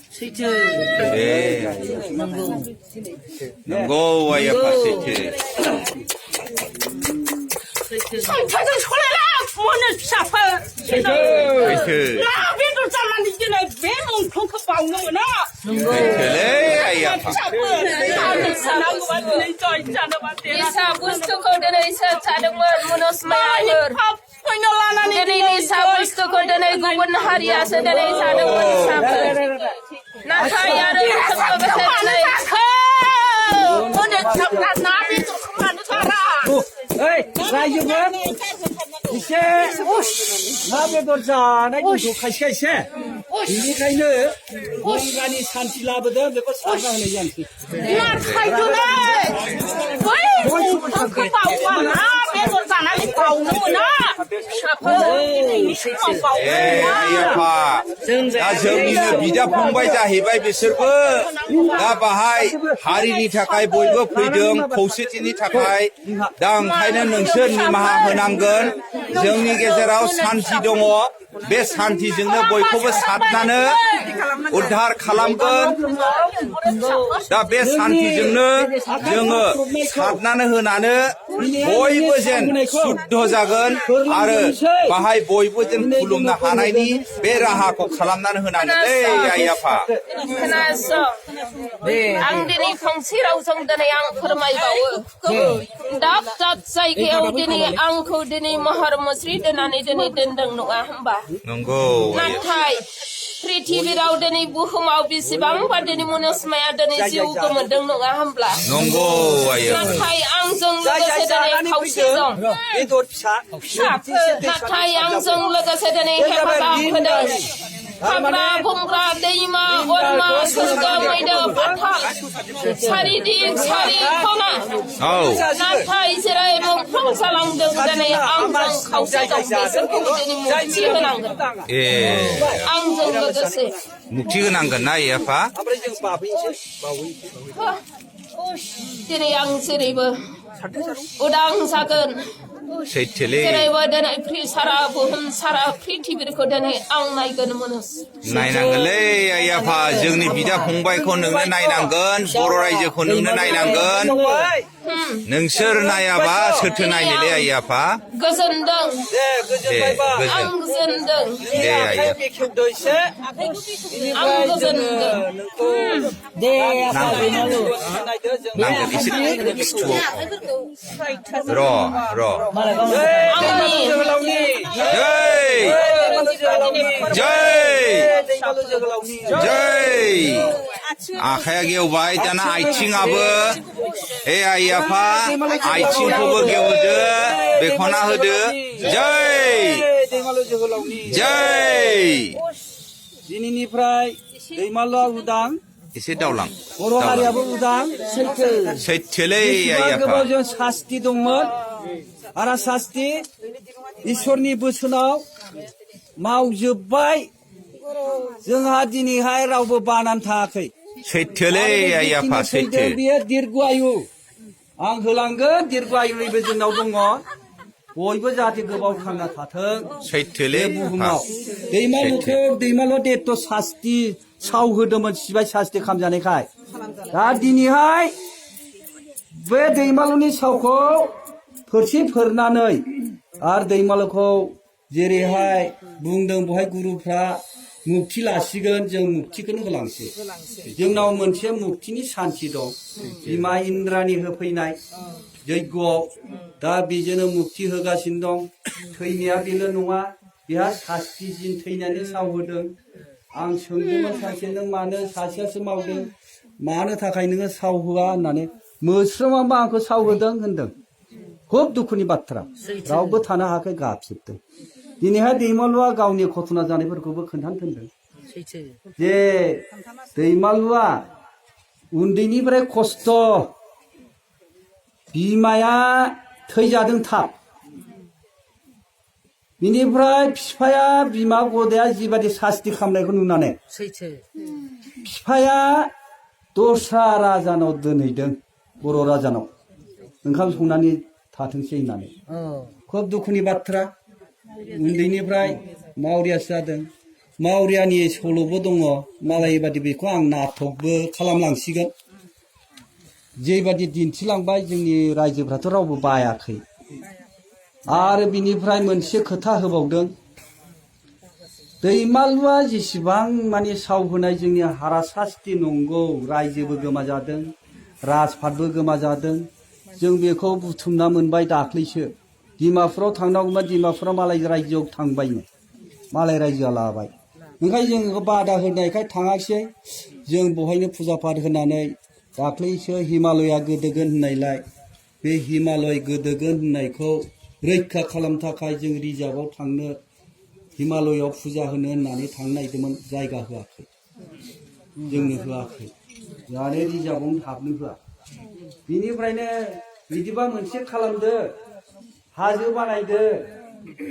스위트. 네. 농구. 농구 아이아파 스위트.他就出来了，我那下班。스위트. 那别都咱们进来，别弄空口把我呢。 스위트래 아이아파. 下班，那个把你找一下的吧。 Isa gusto ko din ay sa talungan munos mayayor. Penyolanan Dini isa gusto ko din ay gubun hariya sa din ay talungan sa nakaya rin sa pagkasatlay. 오늘 나비 좀 그만 살아. 에이, 라이브. 이제, 나베도자, 나 이거 가시가 있어. 이니까는 우리간이 산티라보다 몇번 사과하는 양식. 나 살주네. 왜空口把我呢？别说咱那里保我呢。下班，你是保我 예, 呢？ 아이아파. 나 정리는 비자 풍바이자 해바이 비설부. 나 바하이 하리니 타카이 보이고 프리등 포스티니 타카이. 당 타이는 능선 니마하 흔한건 정리 계세라우 산티동어. 매 산티증너 보이코브 삿나는 우드할 칼람건. 나매 산티증너 정어 삿나는 흔하는 보이버젠 수도작은 아르 바하이 보이버젠 불lum나 하나이니 베라하고 칼람나는 흔하는데 야이아파. Kanaso. Ang dini pangsiraw sang dini ang permai bawa. Dapat say kaya dini ang ko dini mahar masri dinani dini dendang nunga hamba. 농구 Natai. Prithivirau dini buhumau bisibang pa dini munos maya dini siu kumendang nunga hambla. 농구 아이아파. Natai ang zong lagase dini kausizong. 이도 사. Natai ang zong lagase dini hepabang kadang. Habra bungra deima orma suska maida pathal. Sari dik sari kona. 아우. Natai sirai bung pangsalang deng dini ang zong kausizong besar kumendang muci henang. 예. Ang zong lagase. 묵직은한 건 나이아파. 아무리 지금 바비지. Dini ang siriba. Udang saken. 세틀레 Siriba dini pri sara buhun sara prithibir ko dini ang naigan munos. 나이난글레 아이아파 정리 비자 풍바이코 능는 나이난건 보로라이즈코 능는 나이난건 능설 나야바 서트 나이닐레 아이아파. Gesendeng. 네, 그저 예, 봐봐. 그죠. Ang gesendeng. 네 아이아파. 가볍게 켜도 있어. Ang gesendeng. 네, 남자 이시 로 Angni. 제이 제이 제이 아카야게 오바이잖아 아이칭 아버 에 아이아파 아이칭 보고 겨우드 베코나 흐드 제이 제이 지니니프라이 दैमालुआ उदां 이세 다울랑 बर' हारियाबो उदां सैथो 세틀레 बेसेबा 아이아파 गोबाव जों सास्ति दंमोन आरो सास्ति इसोरनि बोसोनाव मावजोब्बाय जोंहा दिनैहाय रावबो बानानै थायाखै 세틀레 아이아파 세틀 बेयो दिर्घ आयु आं होलांगोन दिर्घ आयुनिबो जोंनाव दङ बयबो जाहाथे गोबाव थांना थाथों बे 세틀레 बुहुमाव दैमालुखौ दैमालु देत सास्ति साव होदोंमोन सिबाय सास्ति खालामजानायखाय दा दिनैहाय बे दैमालुनि सावखौ फोरसि फोरनानै आरो दैमालुखौ जेरैहाय बुंदों बहाय गुरुफ्रा मुक्ति लासिगोन जों मुक्तिखौनो होलांसै जोंनाव मोनसे मुक्तिनि सान्थि दं बिमा इन्द्रानि होफैनाय जैग'आव दा बेजोंनो मुक्ति होगासिनो दं थैनाया बेल' नङा बेहा सास्ति जिन थैनानै सावहोदों आं सोंदोंमोन सासे नों मानो सासेयासो मावदों मानो थाखाय नोङो सावहोआ होननानै मोस्रोमाबा आंखौ सावहोदों होनदों खुब दुखुनि बाथ्रा रावबो थानो हायाखै गाबजोबदों दिनैहाय दैमालुआ गावनि घटना जानायफोरखौबो खोन्थानो थिनदों जे दैमालुआ उन्दैनिफ्राय खस्थ' बिमाया थैजादों थाब बिनिफ्राय बिफाया बिमा गदाया जिबादि सास्ति खालामनायखौ नुनानै बिफाया दस्रा राजानाव दोनहैदों बर' राजानाव ओंखाम संनानै थाथोंसै होननानै खुब दुखुनि बाथ्रा उन्दैनिफ्राय मावरियासो जादों मावरियानि सल'बो दङ मालाय बादि बेखौ आं नाटकबो खालामलांसिगोन जेबादि दिन्थिलांबाय जोंनि रायजोफ्राथ' रावबो बायाखै आरो बिनिफ्राय मोनसे खोथा होबावदों दैमालुआ जेसेबां माने सावहोनाय जोंनि हारासास्ति नंगौ रायजोबो गोमाजादों राजपाटबो गोमाजादों जों बेखौ बुथुमना मोनबाय दाख्लैसो डिमापुराव थांनांगौमोन डिमापुराव मालाय रायजोआव थांबायनो मालाय रायजोआ लाबाय ओंखायनो जों बादा होनायखाय थाङाखिसै जों बहायनो फुजा पाठ होनानै दाख्लैसो हिमालया गोदोगोन होननायलाय बे हिमालय गोदोगोन होननायखौ रैखा खालामनो थाखाय जों रिजार्भआव थांनो हिमालयआव फुजा होनो होननानै थांनो नागिरदोंमोन जायगा होआखै जोंनो होआखै जाहाथे रिजार्भआवनो हाबनो होआ बिनिफ्रायनो बिदिबा मोनसे खालामदो हाजो बानायदो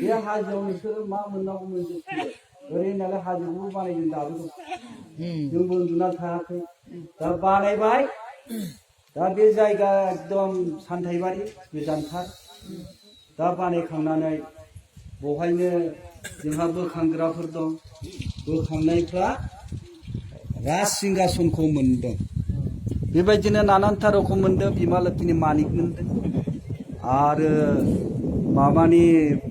बे हाजोआव नोंसोरो मा मोननांगौ मोनजोबदो ओरै नालाय हाजोखौबो बानायदों दाबो दं जोंबो उन्दुनानै थायाखै दा बानायबाय दा बे जायगा एकदम सानथाइबारि गोजानथार दा बानायखांनानै बहायनो जोंहा बोखांग्राफोर दं बोखांनायफ्रा राजसिंहासनखौ मोनदों बेबायदिनो नानानथा रोखोम मोनदों बिमा लोखिनि मानिक मोनदों आरो माबानि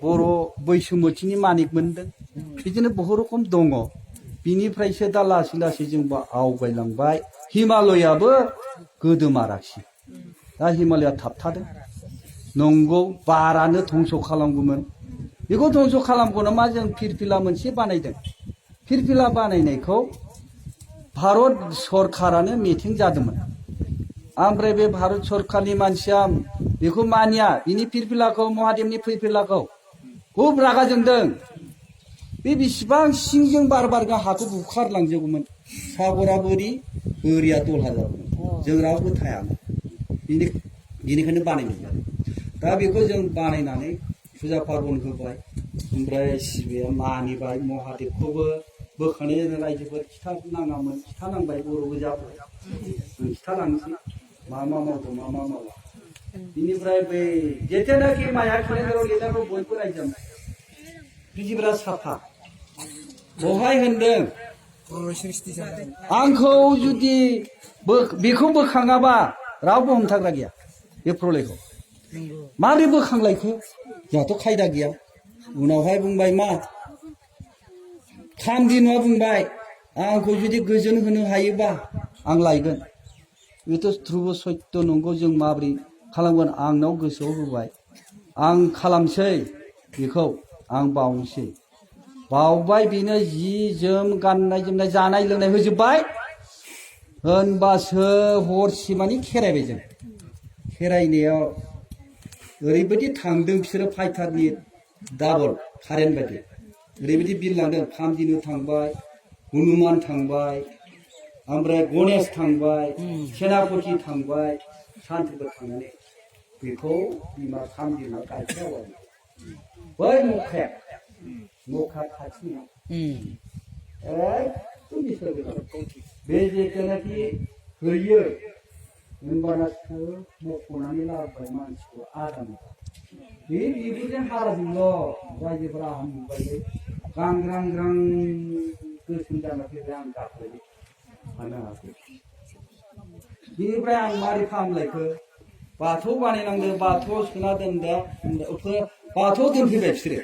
बर' बैसुमथिनि मानिक मोनदों बिदिनो बहु रोखोम दङ बिनिफ्रायसो दा लासै लासै जोंबो आवगायलांबाय हिमालयाबो गोदोमाराखिसै दा हिमालया थाबथादों नंगौ बारानो धंस' खालामगौमोन बेखौ धंस' खालामगौनो मा जों फिरफिला मोनसे बानायदों फिरफिला बानायनायखौ भारत सरकारानो मिटिं जादोंमोन ओमफ्राय बे भारत सरकारनि मानसिया बेखौ मानिया बिनि फिरफिलाखौ महादेबनि फिरफिलाखौ खुब रागा जोंदों बे बेसेबां सिंजों बार बारगा हाखौ बुखारलांजोबोमोन सागरा बोरि बोरिया दलहा जागौमोन जों रावबो थायामोन बिनिखायनो बानायनाय जादों दा बेखौ जों बानायनानै फुजा पार्बन होबाय ओमफ्राय शिबया मानिबाय महादेबखौबो बोखांनाय जादों रायजोफोर खिथा नाङामोन खिथा नांबाय बर' गोजाफोर जों खिथा लांसै मा मा मावदों मा मा मावा बिनिफ्राय बै जेथेनाखि माया केलेन्डाराव लिरनायखौ बयबो रायजानाय बिदिब्ला साफा बहाय होनदों आंखौ जुदि बेखौ बोखाङाबा रावबो हमथाग्रा गैया बे प्रलयखौ माबोरै बोखांलायखो जोंहाथ' खायदा गैया उनावहाय बुंबाय मा 3 दिनाव बुंबाय आंखौ जुदि गोजोन होनो हायोबा आं लायगोन बेथ' ध्रुब सत्य नंगौ जों माबोरै खालामगोन आंनाव गोसोआव होबाय आं खालामसै बेखौ आं बावनोसै बावबाय बेनो जि जोम गाननाय जोमनाय जानाय लोंनाय होजोबबाय होनबासो हरसेमानि खेरायबाय जों खेरायनायाव ओरैबायदि थांदों बिसोरो फाइटारनि डाबल कारेन्ट बायदि ओरैबायदि बिरलांदों 3 दिनाव थांबाय हनुमान थांबाय ओमफ्राय गणेश थांबाय सेनापति थांबाय सान्थ्रिफोर थांनानै बेखौ बिमा 3 दिनाव गायखेर बै मखा खाथियाव एकदम बिसोर बे जेखौनाखि होयो होनबानासो मख'नानै लाबोबाय मानसिखौ आदाम बे बिबुजों हाराजोंल' रायजोफोरा आहाम नुबाय गांग्रां ग्रां गोसोम जाना फैबाय आं गाखोबाय थानो हायाखै बिनिफ्राय आं मारै फाहामलायखो बाथौ बानायनांदों बाथौआव सोना दोनदों बाथौआव दोनफैबाय बिसोरो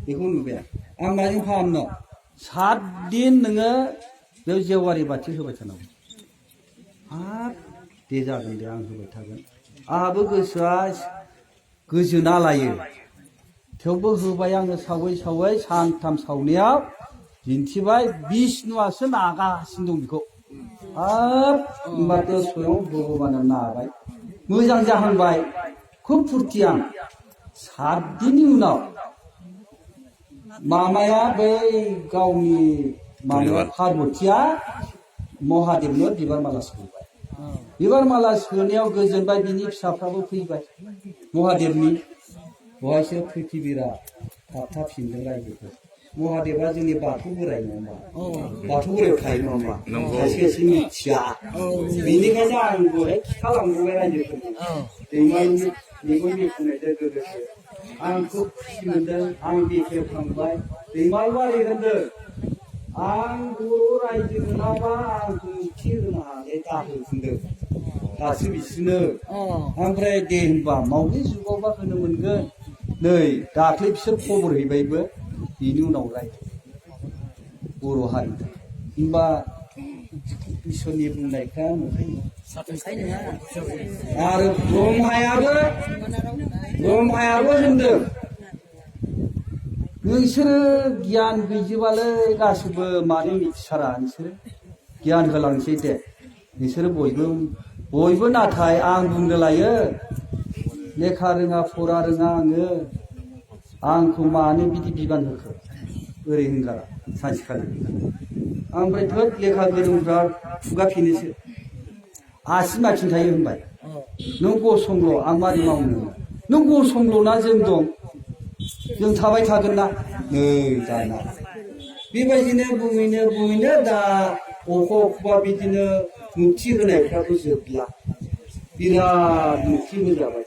बेखौ नुबाय आं माजों फाहामनो 7 दिन नोङो बेयाव जेवारि बाथि होबाय थानांगौ हाब दे जागोन दे आं होबाय थागोन आंहाबो गोसोआ गोजोना लायो थेवबो होबाय आङो सावै सावै सानथाम सावनायाव दिन्थिबाय बिष्णुआसो नागासिनो दं बेखौ हाब होनबाथ' स्वयं भगबाना नाबाय मोजां जाहांबाय खुब फुरथि आं 7 दिननि उनाव मामाया बै गावनि माबाया पार्बतिया महादेबनो बिबार माला सोबाय बिबार माला सोनायाव गोजोनबाय बिनि फिसाफ्राबो फैबाय महादेबनि बहायसो पृथिबीरा थाबथाफिनदों रायजोफोर महादेबा जोंनि बाथौ बोराइ नङा बाथौ बोराइयाव थायो नङा खायसे खायसे मिथिया बेनिखायनो आं बहाय खिथालांबाय रायजोफोरनो दैमालुनि मेगन बेखेवनायजों लोगोसे आं खुब खुसि मोनदों आं बेखेवखांबाय दैमालुआ ओरै होनदों आं बर' रायजो नङाबा आंखौ ओंथि होनो हानाय दाहो होनदों दासो बिसोरनो ओमफ्राय दे होनबा मावले जुगावबा होनो मोनगोन नै दाख्लै बिसोर खबर हैबायबो बिनि उनाव रायजो बर' हारि होनबा इसोरनि बुंनायफ्रा आरो ब्रह्मायाबो होनदों नोंसोरो गियान गैजोबालै गासिबो मानो मिथिसारा नोंसोरो गियान होलांसै दे नोंसोरो बयबो नाथाय आं बुंनो लायो लेखा रोङा फरा रोङा आंखौ मानो बिदि बिबान होखो ओरै होनगारा सानसेखालि ओमफ्राय थोद लेखा गोरोंफ्रा खुगा फिनोसो आसिमा खिन्थायो होनबाय नों गसंल' आं मारै मावनो नों गसंल'ना जों दं जों थाबाय थागोन ना नै दाना बेबायदिनो बुङैनो दा अखा बिदिनो मुक्ति होनायफ्राबो जोबला बिराद मुक्ति होजाबाय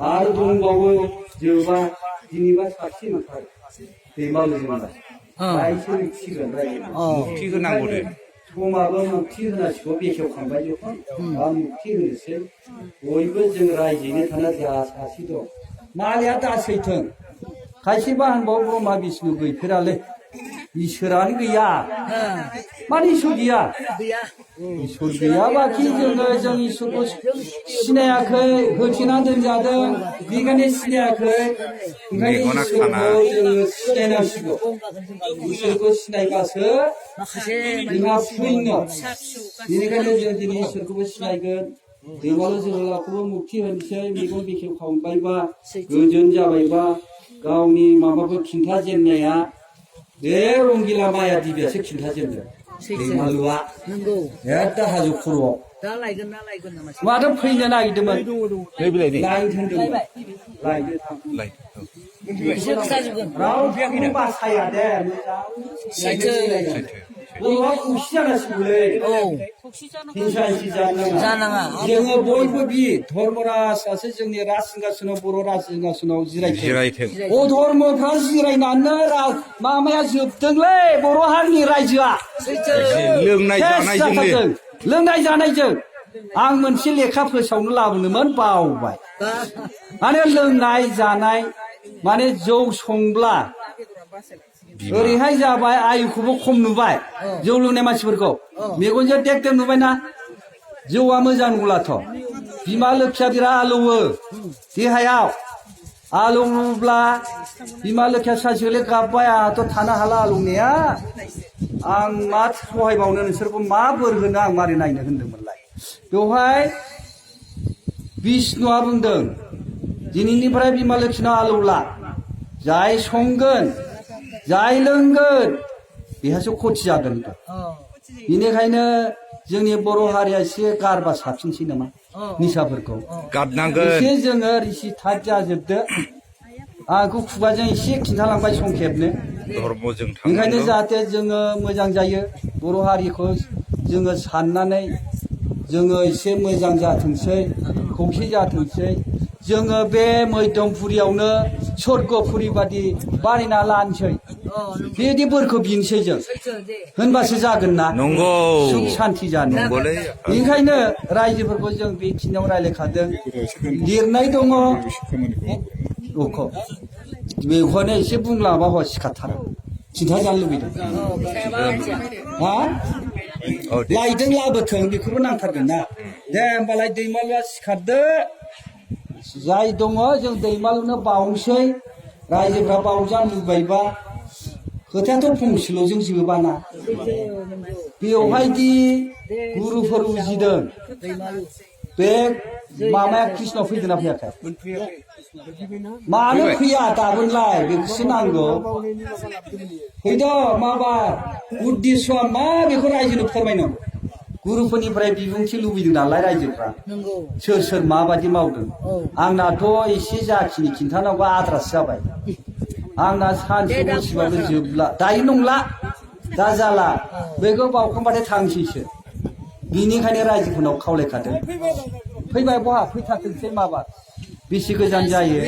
आरो दंबावो जोबा दिनैबा साबसिन ओंखारो दैमालु जोंबाय रायसो मिथिगोन मुक्ति होनांगौ दे समाबो मुक्ति होनांसिगौ बेखेवखांबाय जखन आं मुक्ति होनोसै बयबो जों रायजोयैनो थाना जा सासे दं मालाया दासैथों खायसेबा होनबाव ब्रह्मा बिष्णु गैफेरालै इसोरानो गैया माने इसोर गैया इसोर गैयाबाखि जों इसोरखौ सिनायाखै होथेना दोनजादों बेखायनो सिनायाखै ओंखायनो इसोरखौ जोङो सिनायनांसिगौ इसोरखौ सिनायबासो जोंहा फैनो बेनिखायनो जों दिनै इसोरखौबो सिनायगोन दैमालु जोहोलावखौबो मुक्ति होनोसै मेगन बेखेवखांबायबा गोजोन जाबायबा गावनि माबाखौ खिन्थाजेननाया बे रंगिला माया दिबियासो खिन्थाजेनदों दैमालुआ एकदम हाजो खर'आव माथो फैनो नागिरदोंमोन लाइन होनदोंमोन रावबो बासाया दे बर'आ खौसे जानांसिगौलै हिंसा हिंसि जानाङा जोङो बयबो बि धर्मराजासो जोंनि राजसिंहासनाव बर' राजसिंहासनाव जिरायथों अधर्मफ्रा जिरायनानै मामाया जोबदोंलै बर' हारिनि रायजोआ लोंनाय जानायजों आं मोनसे लेखा फोसावनो लाबोनोमोन बावबाय माने लोंनाय जानाय माने जौ संब्ला ओरैहाय जाबाय आयुखौबो खम नुबाय जौ लोंनाय मानसिफोरखौ मेगनजों देख देख नुबायना जौआ मोजां नंलाथ' बिमा लोखिया बिराद आलौवो देहायाव आलौब्ला बिमा लोखिया सानसेखालि गाबबाय आंहाथ' थानो हाला आलौनाया आं मा सहायबावनो नोंसोरखौ मा बोर होनो आं मारै नायनो होनदोंमोनलाय बेवहाय बिष्णुआ बुंदों दिनैनिफ्राय बिमा लोखिनाव आलौला जाय संगोन जाय लोंगोन बेहासो खथि जागोन बेनिखायनो जोंनि बर' हारिया एसे गारबा साबसिनसै नामा निसाफोरखौ गारनांगोन एसे जोङो रिसि थाट जाजोबदो आंखौ खुगाजों एसे खिन्थालांबाय संखेबनो ओंखायनो जाहाथे जोङो मोजां जायो बर' हारिखौ जोङो साननानै जोङो एसे मोजां जाथोंसै खौसे जाथोंसै जोङो बे मैदमपुरियावनो स्वर्गपुरि बादि बानायना लानोसै बेदि बोरखौ बिनोसै जों होनबासो जागोन ना नंगौ सुख शान्ति जानो बेनिखायनो रायजोफोरखौ जों बेखिनियाव रायलायखादों लिरनाय दङ बेखौनो एसे बुंलांबा हसिखाथारा खिन्थाजानो लुबैदों हा लायदों लाबोथों बेखौबो नांथारगोन ना दे होमबालाय दैमालुआ सिखारदो जाय दङ जों दैमालुनो बावनोसै रायजोफ्रा बावजानो लुबैबा खोथायाथ' फंसेल' जों जोबाना बेवहायदि गुरुफोर उजिदों बे मामाया कृष्ण फैदोंना फैयाखै मानो फैया दाबोनलाय बेखौसो नांगौ फैद' माबा उद्देश्यआ मा बेखौ रायजोनो फोरमायनांगौ गुरुफोरनिफ्राय बिबुंथि लुबैदों नालाय रायजोफ्रा सोर माबादि मावदों आंनाथ' एसे जाखिनि खिन्थानांगौ आद्रासो जाबाय आंना सानसे दसेबाबो जोबला दायो नंला दा जाला बेखौ बावखांबाथाय थांसैसो बिनिखायनो रायजोफोरनाव खावलायखादों फैबाय बहा फैथारथोंसै माबा बेसे गोजान जायो